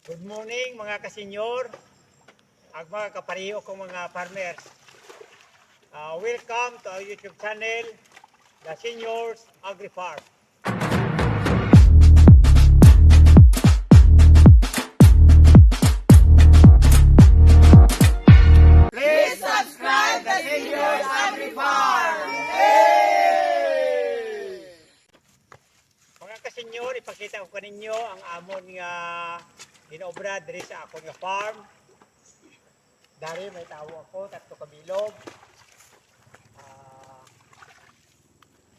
Good morning mga kasenyor, at mga kapariho kong mga farmers. Welcome to our YouTube channel, The Seniors Agri Farm. Please subscribe The Seniors Agri Farm. Mga kasenyor, ipakita ko kaninyo ang amon nga ginaobra diri sa ako nga farm. Dari may tawo ako, 3 kabilog.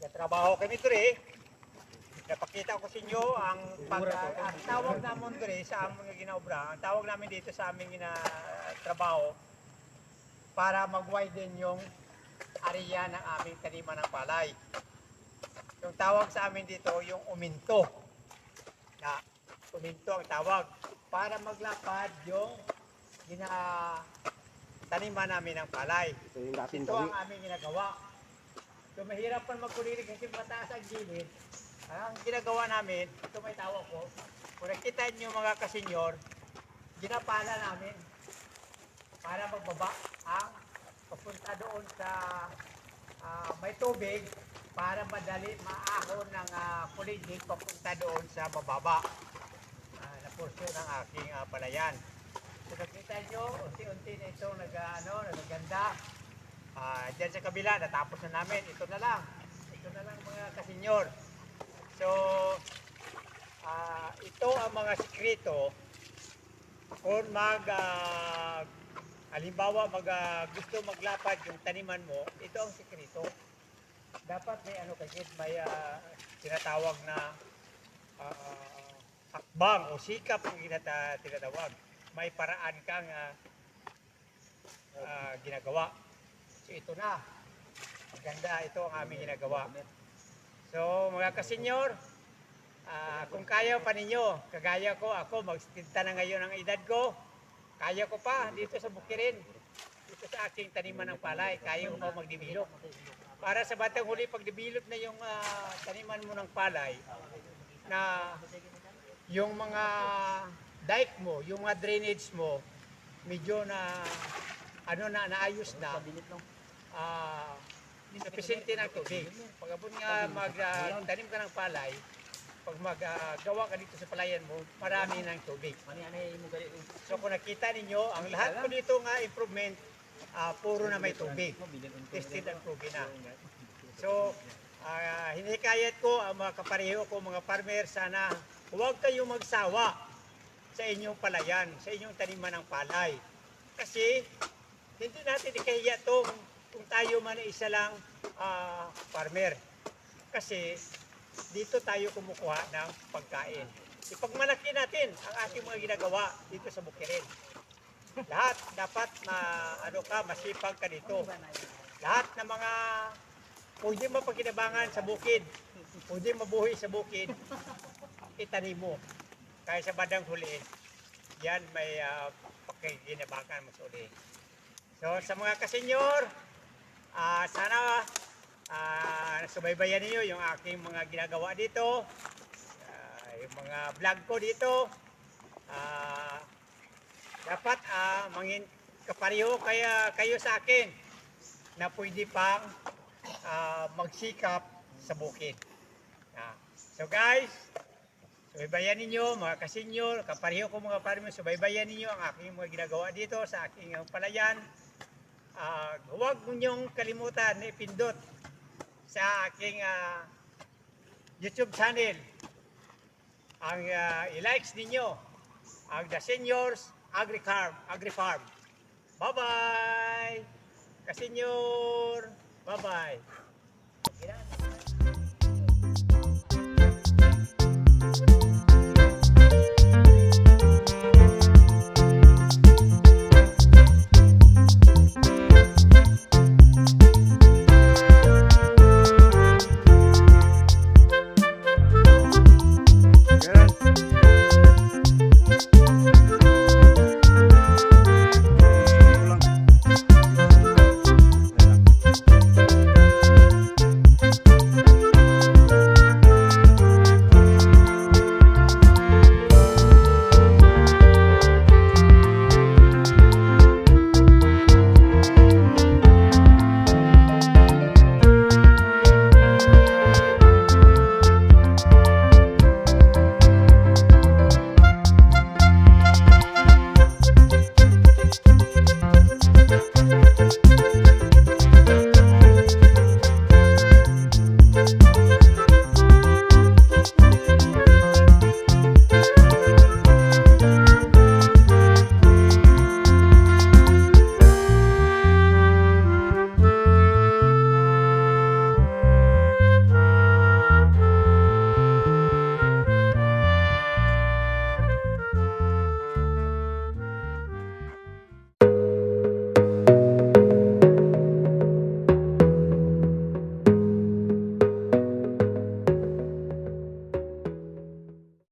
Trabaho kami diri. Napakita ko sa inyo ang tawag namon diri sa amon nga ginaobra. Ang tawag namin dito sa aming trabaho para mag-widen yung area ng aming taniman ng palay. Yung tawag sa amin dito yung uminto. Uminto ang tawag. Para maglapad yung taniman namin ng palay. Ito ang aming ginagawa. So mahirap pa magkulilig kasi mataas ang gilid. Ang ginagawa namin, ito may tawag ko. Kung nakita nyo mga kasenyor, ginapala namin para magbaba ang papunta doon sa may tubig para madali maahon ng kulilig papunta doon sa mababa na porsyon ng aking palayan. So nakita nyo, unti-unti na ito nagaganda. Diyan sa kabila, natapos na namin. Ito na lang mga kasenyor. So, ito ang mga sikreto kung halimbawa gusto maglapad yung taniman mo, ito ang sikreto. Dapat may may tinatawag na hakbang o sikap ang tinatawag. May paraan kang ginagawa. So ito na. Maganda, ito ang aming ginagawa. So mga kasenyor, kung kaya pa ninyo, kagaya ko, ako magstinta na ngayon ang edad ko, kaya ko pa dito sa Bukirin, dito sa aking taniman ng palay, kaya ko pa magdevelop. Para sa batang huli, pag develop na yung taniman mo ng palay, na yung mga dike mo, yung mga drainage mo, medyo na naayos na, sufficiente ng tubig. Pag abot nga magtanim ka ng palay, pag maggawa ka dito sa palayan mo, marami ng tubig. So kung nakita ninyo, ang lahat po dito nga improvement, puro na may tubig. Tested and proven na. So, hinikayat ko ang mga kapareho ko, mga farmer, sana huwag kayong magsawa sa inyong palayan, sa inyong taniman ng palay. Kasi, hindi natin ikahiya itong kung tayo man isa lang farmer. Kasi dito tayo kumukuha ng pagkain. Ipagmalaki natin ang ating mga ginagawa dito sa Bukirin. Lahat dapat masipag ka dito. Lahat ng mga pwede mapakinabangan sa bukid, pwede mabuhay sa bukid, itanim mo. Kaya sa badang huli, yan may pakikinabangan mo sa uli. So sa mga kasenyor, sana subaybayan niyo yung aking mga ginagawa dito, yung mga vlog ko dito. Dapat kapareho kayo sa akin na pwede pang magsikap sa bukid. So guys, subaybayan ninyo mga kasenyor, kapareho ko mga farmer, subaybayan ninyo ang aking mga ginagawa dito sa aking palayan. Huwag ninyong kalimutan na ipindot sa aking YouTube channel ang i-likes ninyo ang The Seniors Agri Farm. Bye-bye! Kasenyor! Bye-bye!